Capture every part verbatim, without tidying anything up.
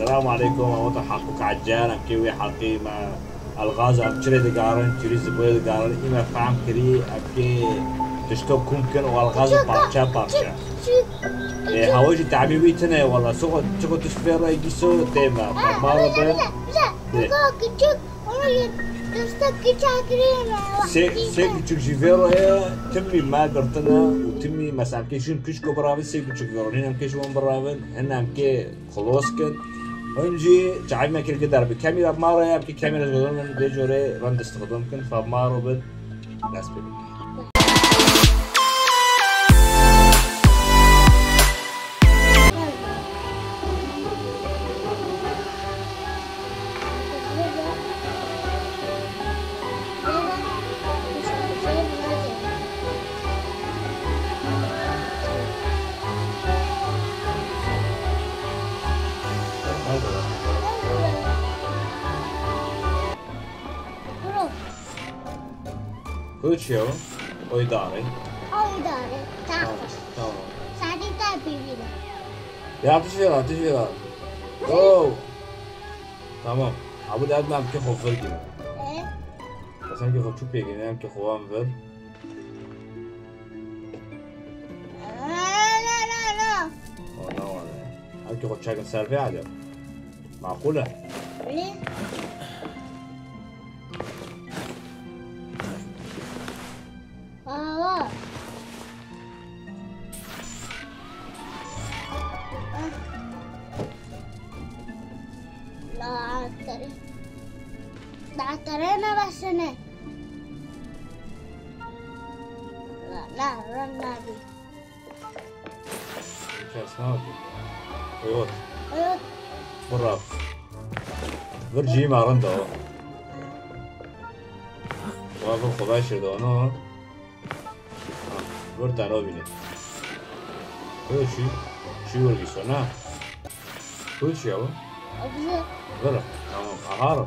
Selam aleykum, em wata heqûk ecel, em kê wê heqî me elxaz, em çirê digarin, çirî zibûyê digarin, î me fehm kirî, em kê tişto kûm kin û elxazê parçe parçe. Ê, hewa jî tabî wî tune, wala, çiqo, çiqo tişt vê rê gîso tê me, fermaro be. Dê. Sê, sê küçük jî vê rê ye, timî me girtine û timî, mesela, em kê jin küçko biravin, sê küçük vê rê, hin em kê ji wan biravin, hin em kê Xelos kin. Hûn jî çavê me kir ki derbi kamera mare ye, ki kamera ji min vê corê rind istiqdam kin, fa maro bin, dest pê bin. Kılıç ya. Oy dare. Oy dare. Tamam. Tamam. Sadece bir. Ya, ateş ver, ateş ver abi. Oo. Tamam. Abi de ben bir kere hazır gibi. E? Sen ki hoçu peki, ne ki hovan ver. Ana, ana, ana. Ana, ana. Hangi hoçakın serve alıyor? Makule. Ne? Baba. La, la, la, la, la, la. Kes ne yapıyor? Evet. Evet. Bravo. Bir cî marin da o. Wa bir xwe şirde onu. Ha, bir tane o bine. Bu şu, şu vurgisi ona. Bu şu ya bu. Abla. Ver. Tamam. Aha.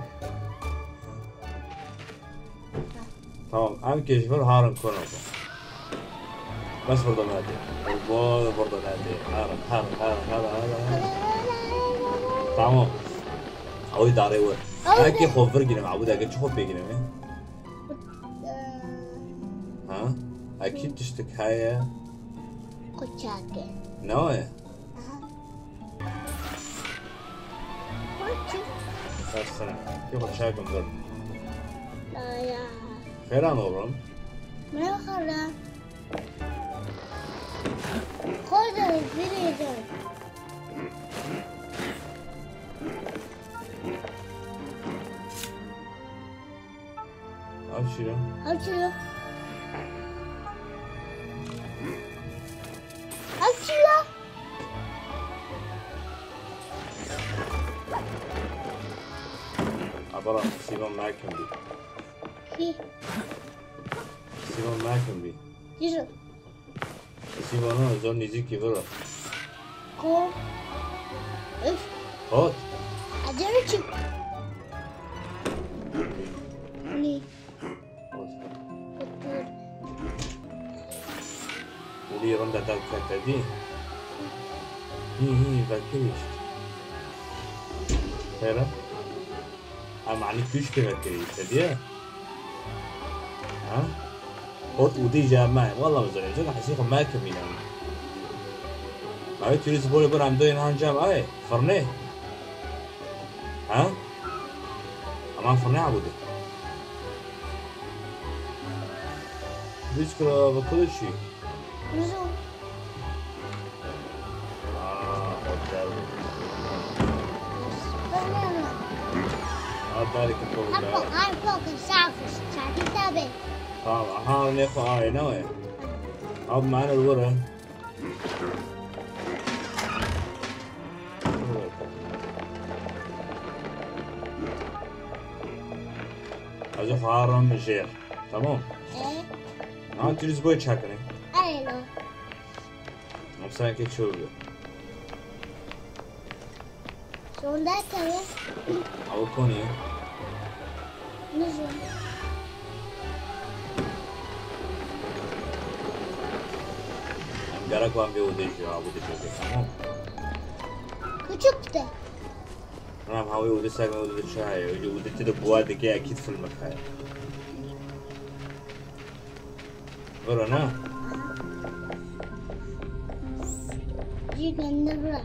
Tamam, em kêşvir harin kona xwe. Bes vurdo nade. Bo vurdo nade. Harin, harin, harin, harin, harin, harin. Tamam. Ew darê wir. Ew Eke de- xwe vir gînim, ew deke çi xwe pê gînim, e? Ha? Ekî tiştik heye. Koçake. Ne o ye? Aha. Koçu. Tersine. Yok, çay gındır. Aya. Xêran oğlum. Merhaba. Koyda bir yerde. Ev çi ye? Ev çi ye? Ev çi ye? Abara, Simon Malcolm bi. Kî? Simon Malcolm bi. Kî ji? Sîvana zor nêzîkî vir e. Ko. Üf. Hot. Acele çi? Nî. Hot. Otur. Ulî rinda derkete dî. Hî, hî, vekirîşt. Xêr e? Em anî kuş kê vekirîşt, hediye? Ha? Hot û dî jî me. Walla bizanî. Zor hesî xwe me kemîne. Ew turîst bolê bir em doyên han cem ay. Firnê. Ha? Aman firnê abû de. Biz kira ve kılıçı. Bizim. Aa, hotel. Aa, darê ki Apo, apo, safis, çatî tabe. Tamam, aha, ne xo ay, ne o ya? Abi, mane li were. Ez ê xwe harim jêr. Tamam. E? Ha, tu ji bo çakinê. Aynen. Em sanki çi oluyor? Sonda tabii. Abi konu ya. Ne zor? Em gerek var bir odaya abi de çok, tamam. Küçük de. Anam, hawê ûdê sek me ûdê çaye. Ûdê, ûdê ti de buwa dike, ekîd filmek heye. Vero ne? Jî gende bira.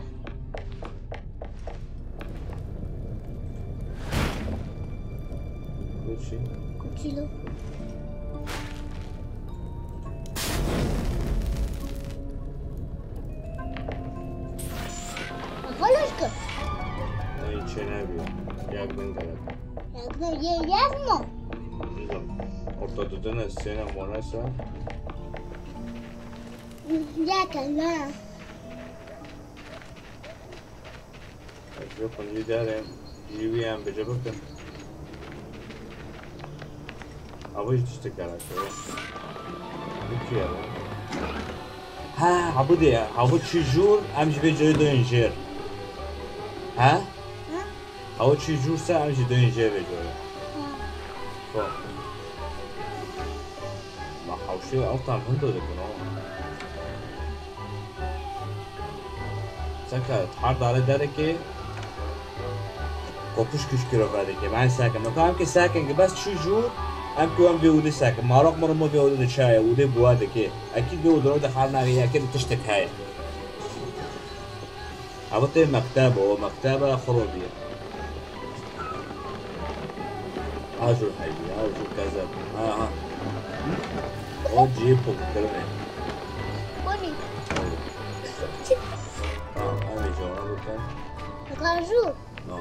Kuçî? Kuçîlo. Xaloş kir. Ay, çênebî. Yak bin gerek. Yak bin, ye-, yak mı? Bilmiyorum. Orta dudun sene monasa. Yak, ya. Ez ê quncî darê jî wî em bicivik in. Ew jî tiştek gerek e. Bu çi ye? Ha, ha bu diye. Ha bu çi jûr, em ji vê cihê doyên jêr. Ha? Ha? Ha bu çi jûr se, em jî doyên jêr vê cihê. Ha. Xo. Ma hewşê altan hindo dikin o. Seka har dare derekê kopuş kuşkiro vedikê. Ben seke. No, em ki seke ki bes çû jû, em ki wan vê ûdê seke. Marok mırmo vê ûdê de çaye, ûdê buwa dike. Ekîd vê ûdê de har nagê, ekîd tiştek heye. Ev tê mekteb o, mektebe xirobî ye. Ajo heyî, ajo kezeb. Ha, ha. O cihê pokirine. Bonî. Tamam, em ê jona bikin. Gajû. No.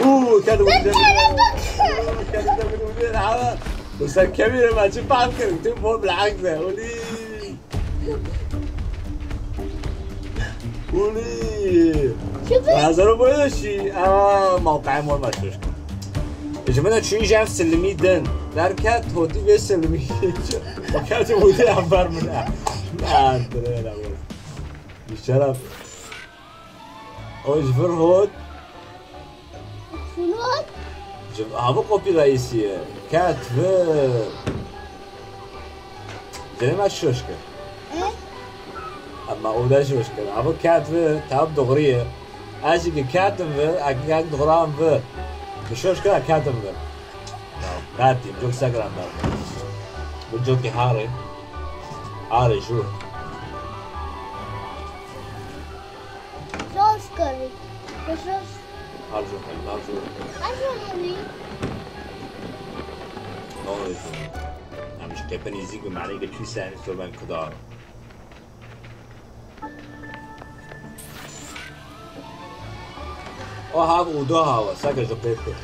Uuu, kedi vurdu. Kedi vurdu. Ama bu sen kemire ben çi fam kirin. Tüm bol bilakse. Uli. Uli. Şüphe. Hazır bu işi. Aa, mawqe mol maçmış. Ji min de çûyî ji ev silimî din. Derket hotî vê silimî. Ket hotî ev ber min. Aa, dirê la. Şeref. O ji vir hot. Hot? Ji, ha, bu kopî reîsî ye. Ket vir. Dilê me şoş kir. E? Ama o da şoş kir. Ha, bu ket vir, tam doğru ye. Ez ki ketim vir, ez ki doğran vir. Bi şoş kir, ketim vir. Katî, cok Instagram da. Bu cokî harê. Harê jû. Şoş kirî. Şoş. Harê jû, harê jû. Harê jû. Harê jû. Em ji qêpin nêzîk bi manê ke çî sen soben kudar. O hav û do hawa, sake ji qêpê.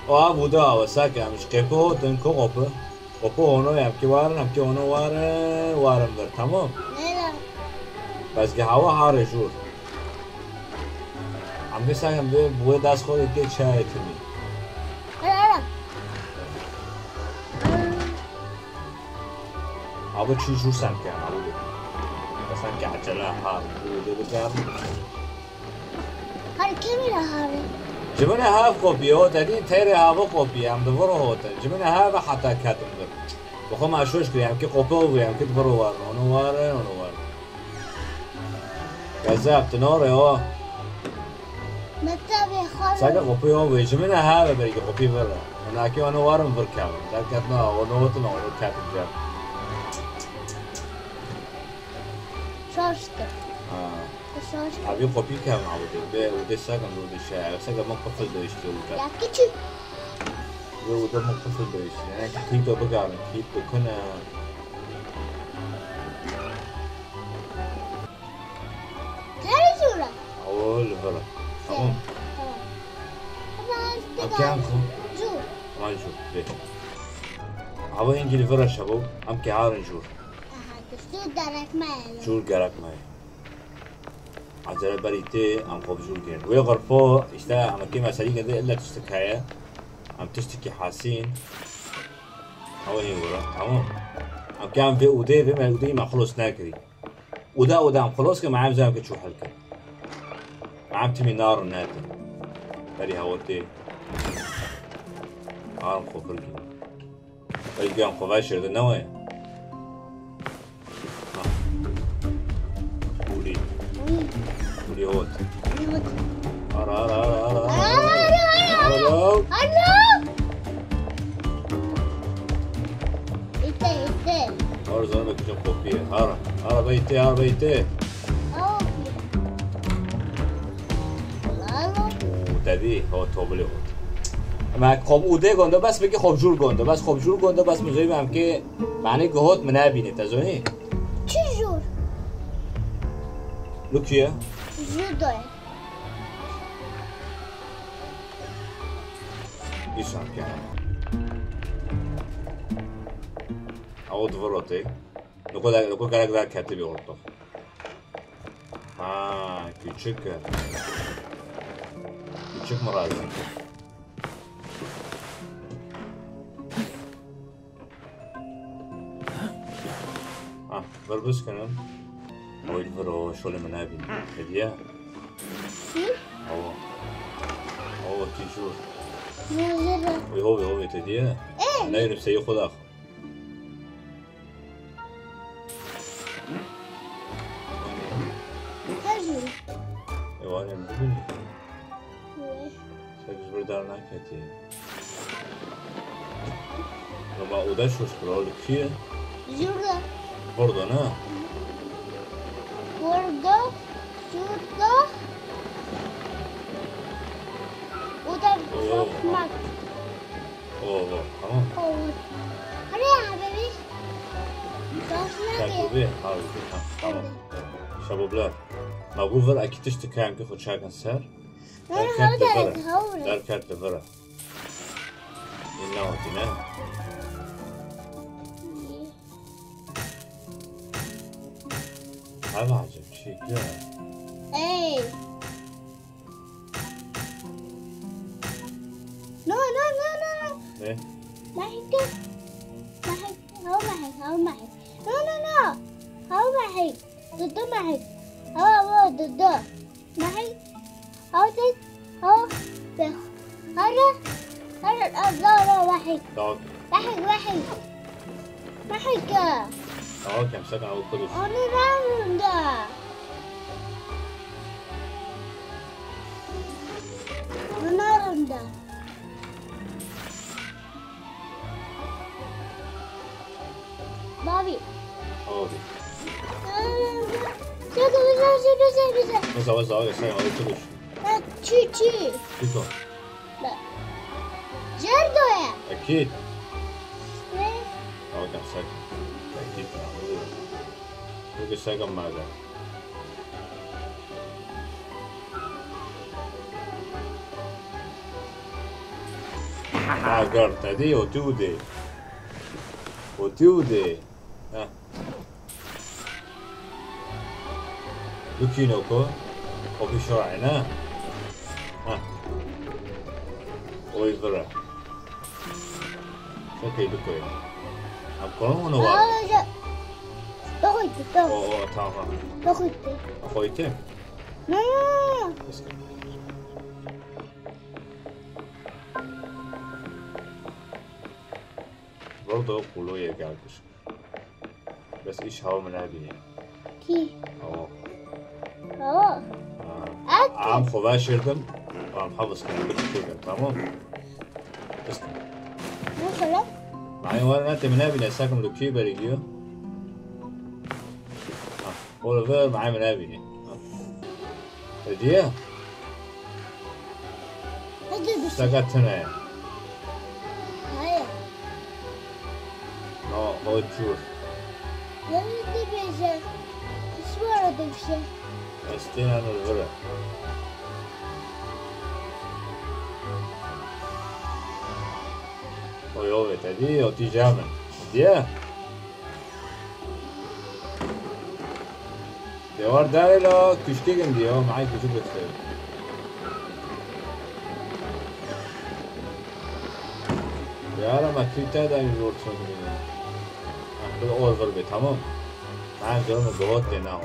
O hav û do hawa, sake em ji qêpê hotin, ku qopi? Qopi hono, em ki warin, em ki hono warin, warin vir, tamam? Nêra. Bes ki hawa harê jûr. Em ki sake em bi, bu dest xwe ke çayê timî. Nêra. Abi çi jû sen ke abi. Sen ke acele ha, bu de bikar. Her kemî re havi. Ji min e hav kopî, o te dî teyre hava kopî, em di vir hotin. Ji min e hav heta ketim vir. Bi xwe me şoş kir, em ki qopi û em ki di vir warin, onu warin, onu warin. Kezeb, tu nore o. Mektebê xwe. Saka qopê wan wê ji min e have berî qopî vir e. Nakê wan warin vir kevin. Derketna, o notin, o ketin cem. Şaştı. Ha. Şaştı. Abi qopî kevin abi de. Be, o de saka, o de şey. Saka ma qofil de işte o da. Ya küçük. Ve o da ma qofil de işte. Yani ki kıyto bıgarın, kıyto kına. Neresi ora? Awo li vir e. Tamam. Tamam. Ama işte Em kêm xwe? Jûr. Ama jûr. Bê. Awo hingî li vir e şebo. Em kê harin jûr. Aha, jûr gerek me ye. Jûr gerek me ye. Acele berî tê, em xwe bi jûr kirin. Wê xurpo, işte, em kê meselî gede illa tiştik heye. Em tiştikî hasîn. Awo hê wira. Tamam. Em kêm vê ûdê, vê me ûdê me xlos nekirî. Uda, uda, em xilos ke, me em zem ke çû hel ke. Me em timî nar û nete. Berî hawirtê. Arm xwe pir kî. Berî gem xwe veşirdi, ne wê? Ha. Ûlî. Hot. Ara, ara, ara, ara, ara. Ara, ara, ara, ara. Ara. Ara. Ite, ite. Ara, zana kucak kopî. Ara, ara, beyte, ara, beyte. Lalo. Û te dî, hot, tobilê hot. Me xop û dê gondo, bes bikî xop jûr gondo, bes xop jûr gondo, bes min zeyî em kê, manî gihot min nebîne, te zonî? Çi jûr? Lu kî ye? Judo ye. Îsan kene. Ew di vir rotê. Li ku, li ku gerek der ketibî orto. Ha, küçük. Küçük mi razî? Ha, vir biskinin. Oy, vir o, şolê min nebîn. Hediye. Çi? Awa. Awa, tî jûr. Ne jere? Oy, hovê, hovê, te diye. Ê. Neyrim seyî xwe dax. Her jûr. Ew anê min bînî. Wê. Sek ji vir dernaketî. Roma û de şoş kiro, li kî ye? Jûrda. Bordo, ne? Bordo, jûrda. Û de Yo. Sokmak. Oo, oo, tamam. Oo. Hadi ya, baby. Dostuna Sen gel. Tabii, abi, ha, tamam. Şaboblâ. Ma bu vir, aki tişt dike, em ki xwe çakin ser. Derket li vir e. Derket li vir e. Îna hatî ne? Ev acem çi ye? Ey. No, no, no, no, no. Ne? Mehik. Mehik. Haw mehik, haw mehik. No, no, no. Haw mehik. Dudu mehik. Haw, haw, dudu. Mehik. Haw tek. Haw. Be. Hara. Hara. Allah, Allah, mehik. Tamam. Mehik, mehik. Mehik. Tamam, kemsek, haw kuduş. Onu ben bunda. Bunların da. Babi. Abi. Çok güzel, çok güzel, güzel. Weza, weza, weza, sen abi kuduş. Ha, çi, çi. Çiko. Bak. Cerdo ya. Ekîd. Ne? Tamam, kemsek. Ekîd. Bu bir sakın madem. Agir, te dî, otî û dê. Otî û dê. Heh. Bikîno ku. O bişoy, ne? Heh. Oy vira. Okey, bikoyê. Em karin û ne Aa, war? Ya. Doxuytu, dox. O, o, tamam. Doxuytu. Doxuytu? Ne? Burada kuloya gelmiş. Bes îş hawa min nebîne. Kî? Hawa. Hawa? Ha. Em xwe veşirdim. Em hevs kirin, bikişirdim, tamam? Mesela? Mayê wan ne tê min nebîne, sekim li kî berî giyo. Ha, Oliver, mayê min nebîne. Ha. Hediye? Hadi bir şey. Seka tine. Hayır. No, hocur. Yanlış bir şey. Hiç bu arada bir şey. Estêna nû li vir e. Oy, oy, te dî, o tîja min. Diye? Dewar darê la kuşkê gindiye, o mahê kuşk bitse. Yara ma tî te de zor çon bîne. Ha, bir or vir be, tamam. Ha, canım, gohot de na, ha.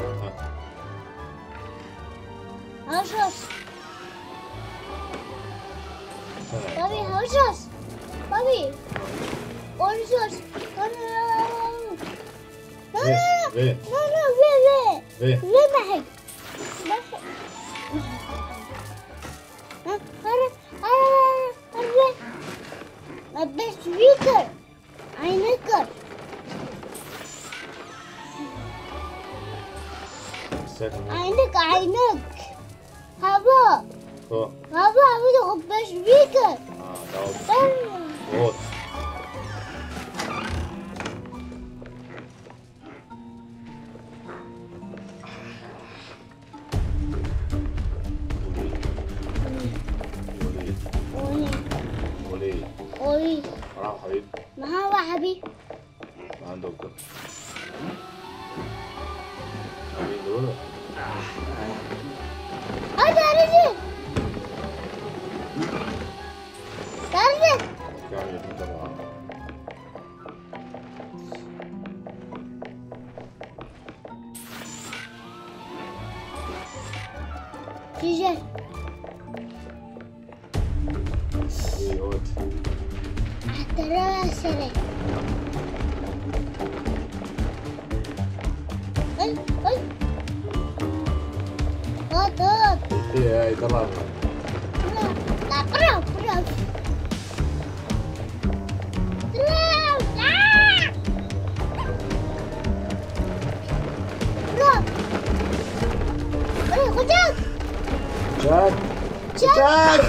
Hajos. Babi, hajos. Babi. Hajos. No, no, no, no. No, no, no. Ve, ve. No, no, ve, ve. Ve. Ve, mehek. Mehek. Aynek, aynek. Hava. Ko. Hava, hava da xwe beş bî kir. Ha, tamam. Tamam. Ot. Oli. Oli. Oli. Merhaba habibi. Merhaba habibi. عندك. Hadi Arıcı. Arıcı. Gel yedim tamam. Güzel. Î, ot. Ahtara sere. Ay, ay. Ot, ot. Î, ay, tamam. Bra, la, bra, bra. Bra, la. Bra. Bra, kucak. Çak. Çak!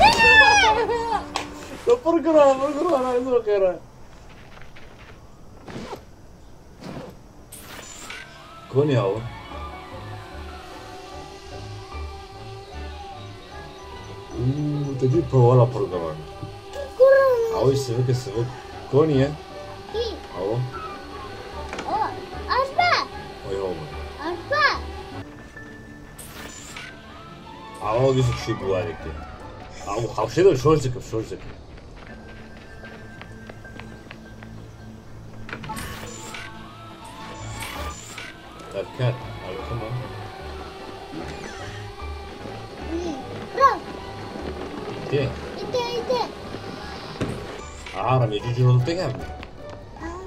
Tu pir giran, pir giran, ay zor xêre. Konya o. Uuu, te dî pawala pir giran. Giran. Awi sivik, sivik. Konya. Kî? Awo. O, asma. Oy, oy. Asma. Awa gizli kişi bu hareket. Awo, hawşe de şor zikir, şor zikir. Derket, arkama. Bro. Bitti. Bitti, bitti. Aha, Rami, cücü oldu tek abi. Aha.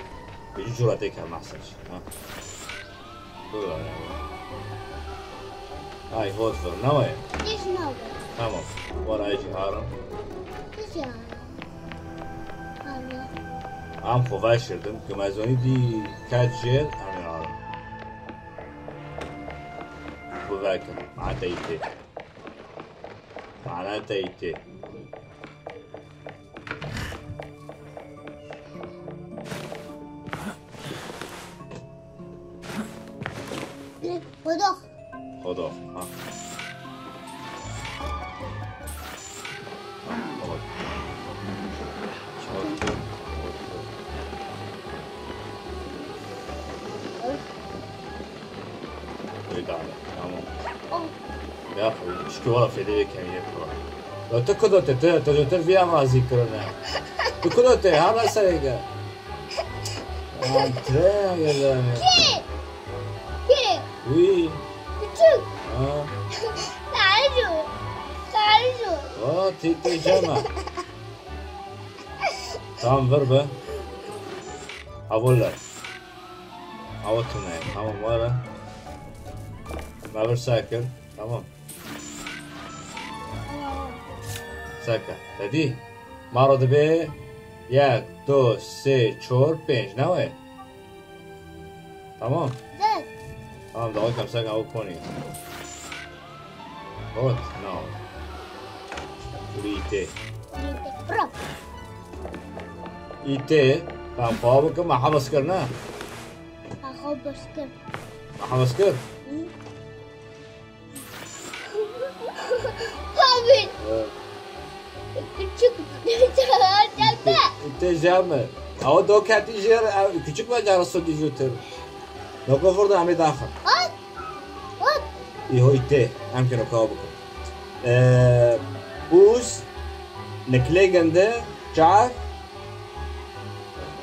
Cücü oldu tek abi, mahsar. Ha. Bula ya. Ay, hot ver, ne var? Hiç ne oldu? Tamam. Var ay ciharım. Hiç ya. Allah. Am xwe veşirdim, ku me zonî dî ket jêr, em ê harin. Xwe vekin, mane te îtê. Mane te îtê. Xwe dox. Xwe dox, ha. Ha, xwe dox. Çawa çawa? Wê dane, tamam. Oh. Ya, şikî wala fêdê vê kemî yê kura. Ya tu kudo te, tu, tu, tu vîya razî kirine. Tu kudo te, ha, ben serê ge. Antre, ya, ya, ya. Kê? Kê? Wî. Küçük. Ha. Sarıcı. Sarıcı. O, tê, tê cema. Tamam, ver be. Havoller. Hava tune, tamam, var ha. Me ver sakin, tamam. Seke. Te dî? Maro dibe yek, du, sê, çor, pênc, ne wê? Tamam. Dest. Tamam, daha kem seke ew konî. Hot, no. Û îtê. Îtê. Bro. Îtê. Tamam, xwe bikim, me hevas kir, ne? Me xwe bes kir. Me hevas kir? Hı. Abi. Evet. Küçük. Te jeme. Ama do keti jêr, e, küçük ve carası dijütür. Noko vurdu, amê daxil. Hop. Hop. Î hoy tê. Em keno kawa bikin. E, buz, nikilê gende, çav,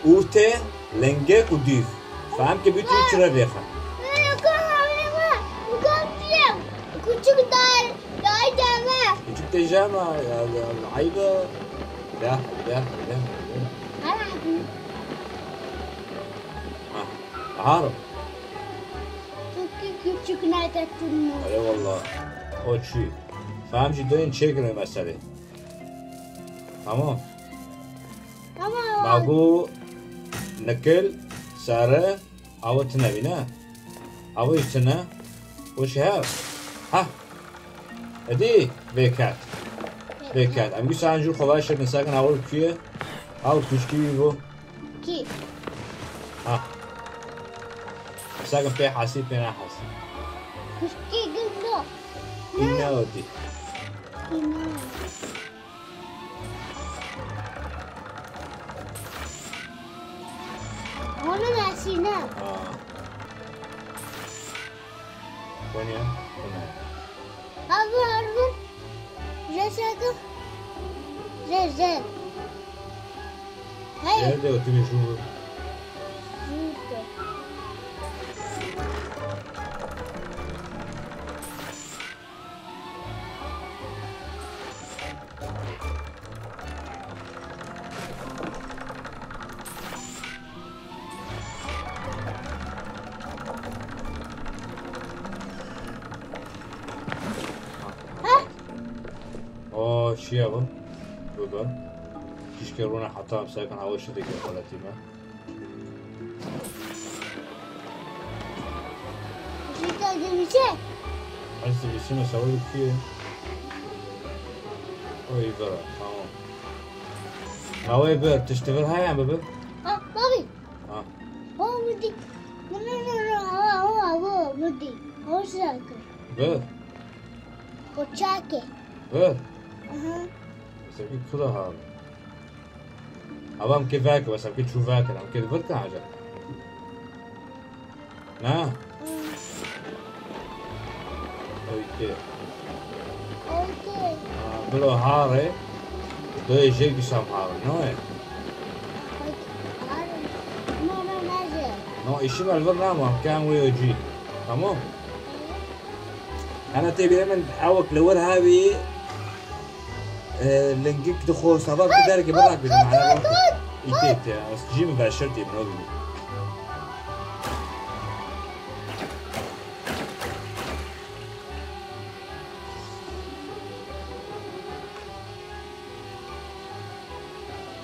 Ûrtê, lingek û dûv. Fehm ke bî tu çi re vêxe. Küçük dar, dar gelme. Küçük tê jeme, ya, ya, ayıp. Ya, ya, ya, ya. Ha, Harun. Çünkü küçük nerede durmuyor. Eyvallah. O çi? Fehm jî doyun çêkirê meselê. Tamam. Tamam. Ma got nikil, sere, awe tune bî, ne? Awe jî tune. Weş e. Ha. Edî vê ket. Vê ket. Em gî sayan jû xwe baş dikin, sakin awir kuye. Aw kuşkî wî bû. Kî? Ha. Sakin pê hesî pê nehesî. Kuşkî gil no. Îne odî. Îne. Onu nasîne. Ha. Konya, Konya. Abi, abi. Resaka. Re, re. Hey. Nerede o tümü şu? Şurada. Heh. O, şiye bu. Bu da. Kişke rûne heta em sekin hava şideke xeletî me. Jî te dibîse? Ez dibîsime sewirê kî ye? Oy, vera, tamam. Ma wê bir, tişt vir heye mi bir? Ha, babî. Ha. O, mudî. No, no, no, no, o, o, o, mudî. O, şaka. Bir. Koçakê. Bir. Aha. Mesela bir kula ha. Ava em kê veke, bes em kê çû veke, em kê vir te hece. Na? Hmm. Okey. Okey. Aa, bilo hare. Doyê jê gişam hare, no ye? Hare. No, no, naje. No, işim el vir nama, em kê em wê cî. Tamam? Hene tê bîrê min ewek li wir hevî, e, lingik dixwe, sava bi derekê birak bîne, mane wan. Îtê te, ez cî min veşer tê, min o bîne.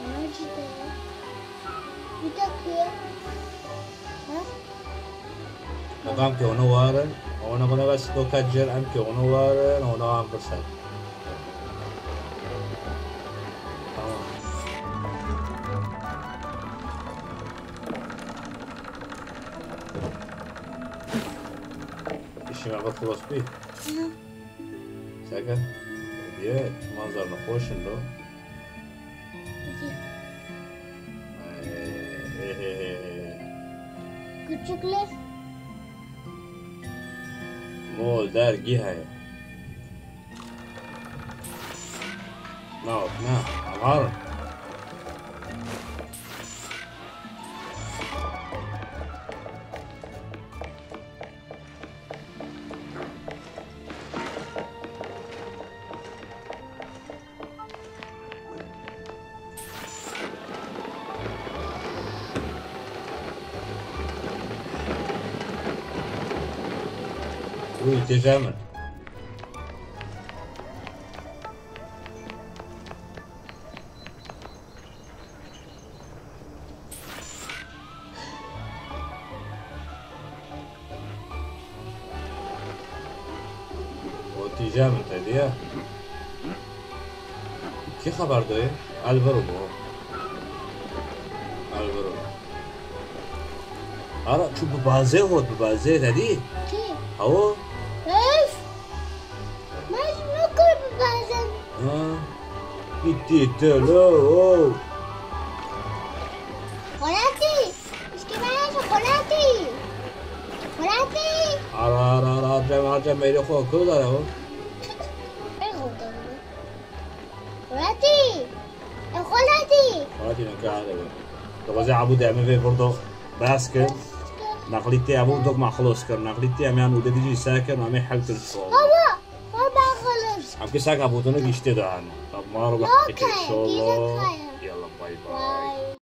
Macide. Bir dakika. Ha? Maqam ke ona warin, ona gona bes to kacer em ke ona warin, ona am fırsat. Tamam. İşime bak, Xulosbî. Hı. Seke? Diye, manzara xweş in lo. Peki. Ee, he, he, he, he. Küçükler. Mol dergî heye. Na, na, avar. Uy, têja min. Gotî je min te diye. Kî xeber doyê? Elviro bo. Elviro. Ara çu bi bazê hot, bi bazê te dî? Kî? Hawo? Öf! Mecnun kır bu bazen. Ha. Gitti telo. Xolati. İşte ben şu Xolati. Xolati. Ara, ara, ara, harcam, harcam, meyre xo, kıl da ya o. Ey Xolati. Xolati. Ey Xolati. Xolati ne kare be. Tabazê abu de me ve vurdo. Bas kir. Nexlîtê ev û dok me xilos kir. Nexlîtê em yan û de dijî se kir, namê hel kir sol. Baba, baba xilos. Em ki saka botunu giştê de an. Tamam, bak, inşallah. Yalla, bay bay. Bay.